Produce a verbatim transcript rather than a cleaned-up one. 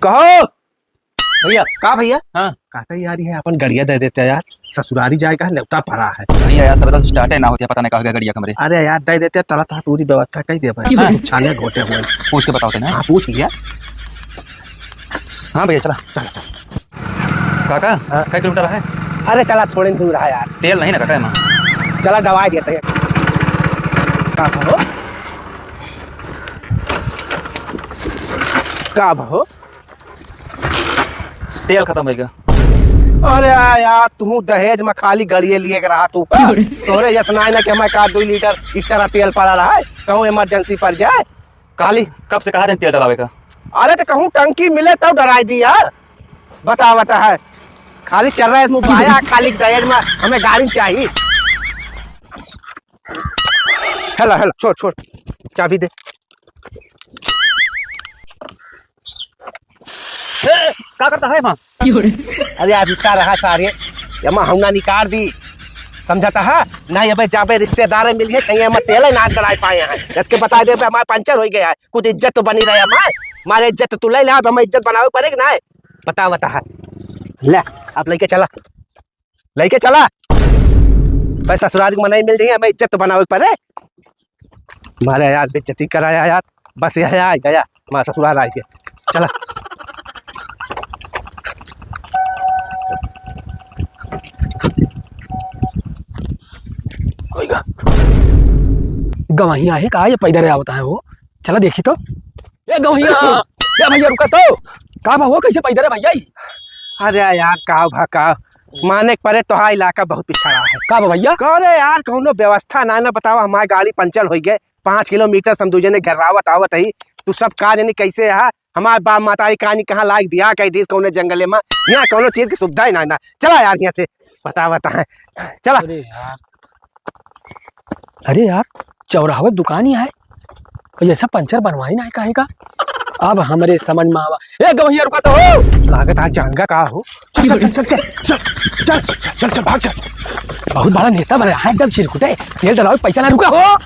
कहो। भैया। का भैया? हाँ। कहते यार, ये अपन गड़िया दे देते यार, ससुरारी जाए का है, नेवता पड़ा है। भैया यार, सबेरे से start ही ना होती है, पता नहीं कहाँ गया गड़िया कमरे। अरे यार, दे देते, तला तो पूरी व्यवस्था कर दे भाई। हाँ। छाने घोटे हुए। पूछ के बताओ तो ना। हाँ, पूछ लिया। हाँ भैया, चला। चला, चला। काका, हाँ। कै किलोमीटर है? अरे चला, थोड़े दूर है यार। तेल नहीं ना काका एमा? चला, दवाई देते हैं। का भो? का भो? तेल खतम होइगा। अरे यार, तू दहेज में खाली गड़िए लिए के रहा तू का? तोरे यस नाय ना कि हमारे का दो लीटर इस तरह तेल पड़ा रहा है, कहूँ emergency पड़ जाए। खाली कब से कहा तेल डलावे का? अरे तो कहूँ टंकी मिले तब डराई दी यार। बता, बता है। खाली चल रहा है इसमें बाया, खाली दहेज में हमें गाड़ी चाहिए। हेला, हेला, छोड़, छोड़। चाबी दे। ए, का करता है माँ? अरे यार, रुका रहा सारे। एमा हमना निकाल दी। समझता है? ना ये भाई जाबे रिश्तेदार मिलिए, कहीं एमा तेल ना डलाई पाए हैं। इसके बता दे, हमारे पंचर हो गया है। कुछ इज्जत तो बनी रहे हमारे। हमारे इज्जत तो तू ले ले, अब हमें इज्जत बनावे पड़ेगी ना। बता, बता है। ले, आप लेके चला। लेके चला। भाई ससुराल के मनई मिल जाइए, हमें इज्जत तो बनावे के पड़े। मारे यार, बेइज्जती कराया यार। बस यह आया, गया। माँ ससुराल आए के। चला। कोई का। गवहिया है का, ये पैदल आवता है वो? चला देखी तो। ए गवहिया, ए भैया रुका तो। का बा हो, कैसे पैदल है भैया ई? अरे यार, का भा का? माने के परे तोहार इलाका बहुत पिछड़ा है। का बा भैया? का रे यार, कौनो व्यवस्था ना, ना बतावा, हमार गाड़ी पंचर होइ गए, पाँच किलोमीटर से हम दू जने गर्रावत आवत ही, तू सब का जानी कैसे है, हमार बाप मतारी का जानी कहाँ लायक बियाह कर दी कौने जंगले में, यहाँ कौनो चीज की सुविधा ही ना, ना। चला यार यहाँ से, बतावा, बतावा है, चला। अरे यार, अरे यार, चौराहा दुकान ही है, ये सब पंचर बनवाई ना है काहे का? अब हमरे समझ में आवा। ए गवहिया रुका तो हो। लागत आज जान गा का हो। चल, चल, चल, चल, चल, चल, चल, चल, चल, भाग, चल। बहुत बड़ा नेता बना है एकदम चिरकुटे। तेल डलावे पैसा ना, रुका हो।